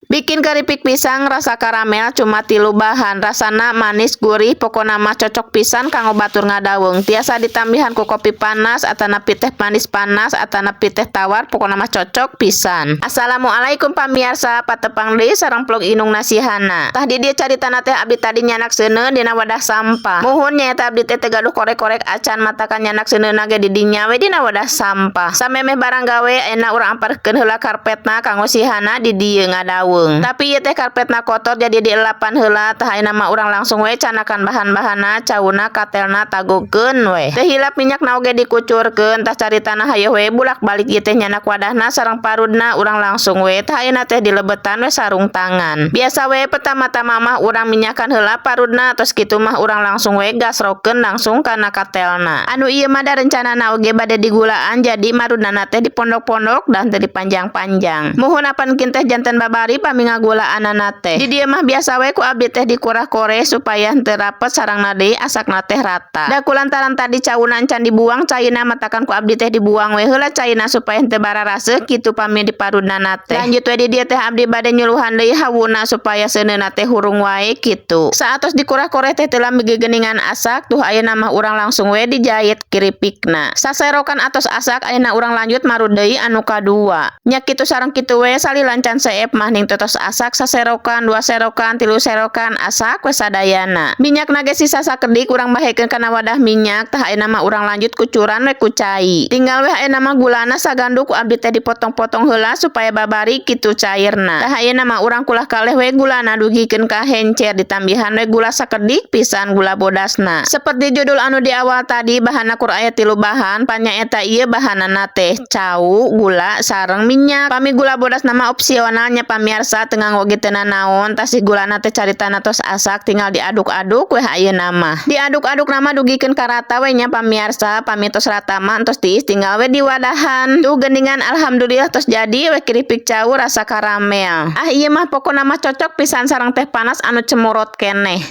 Bikin keripik pisang rasa karamel cuma tilu bahan. Rasana manis gurih, pokona mah cocok pisan kanggo batur ngadaweung. Tiasa ditambihan ku kopi panas atanapi teh manis panas atanapi teh tawar, pokona mah cocok pisan. Assalamualaikum pamiarsa, patepang deui sareng vlog Inung Nasihana. Tah, di dieu caritana teh abdi tadi nyandak seuneu dina wadah sampah. Muhun, nyaeta abdi teh teu gaduh korek-korek acan, matakan nyandak seuneuna ge di dinya we, dina wadah sampah. Samemeh barang gawe, ayeuna urang amparkeun heula karpetna kanggo sihana di dieu ngadaweung. Tapi ieu teh karpetna kotor, jadi dielapan heula. Tah, ayeuna mah urang langsung we candakan bahan-bahanna, cauna, katelna tagogkeun we. Teu hilap minyakna oge dikucurkeun. Tah, caritana hayoh we bulak-balik ieu teh nyandak wadahna sareng parudna, urang langsung we. Tah, ayeuna teh dilebetan we sarung tangan. Biasa we, pertama-tama mah urang minyakan heula parudna, tos kitu mah urang langsung we gasrokeun langsung kana katelna. Anu ieu mah da rencanana oge bade digulaan, jadi marudnana teh dipondok-pondok dan teu dipanjang-panjang. Muhun, apan kin teh janten babari pami ngagulaanana teh. Di dieu mah biasa we ku abdi teh dikurah-koreh supaya henteu rapet, sarangna deui asakna teh rata. Da kulantaran tadi cauna encan dibuang caina, matakan ku abdi teh dibuang we heula caina supaya henteu bararaseuh kitu pami diparudnana teh. Lanjut we, di dieu teh abdi bade nyuluhan deui hawuna supaya seuneuna teh hurung wae kitu. Saatos dikurah-koreh teh teu lami gegeningan asak. Tuh, ayeuna mah urang langsung we dijait kiripikna. Saserokan atos asak, ayeuna urang lanjut marud deui anu kadua. Nya kitu sareng kitu we salila can seep mah ning tos asak saserokan, dua serokan, tilu serokan, asak we sadayana. Minyakna ge sisa sakedik, urang bahekeun kana wadah minyak. Tah, ayeuna mah urang lanjut kucuran we ku cai. Tinggal we ayeuna mah gulana saganduk ku abdi teh dipotong-potong heula supaya babari kitu cairna. Tah, ayeuna mah urang kulah kaleh we gulana dugikeun ka hencer, ditambihan we gula sakedik pisan, gula bodasna. Seperti judul anu di awal tadi, bahanna kur aya tilu bahan, panyaeta ieu bahanana teh cau, gula, sareng minyak. Pami gula bodasna mah opsional nya, pamiarsa, teu nganggo ge teu nanaon. Tah, si gulana teh caritana tos asak, tinggal diaduk-aduk weh ayeuna mah. Diaduk-aduk na mah dugikeun ka rata we nya, pamiarsa. Pami tos rata mah entos tiis, tinggal we diwadahan. Tuh geuningan, alhamdulillah tos jadi we keripik cau rasa karamel. Ah, ieu mah pokona mah cocok pisan sareng teh panas anu cemurot keneh.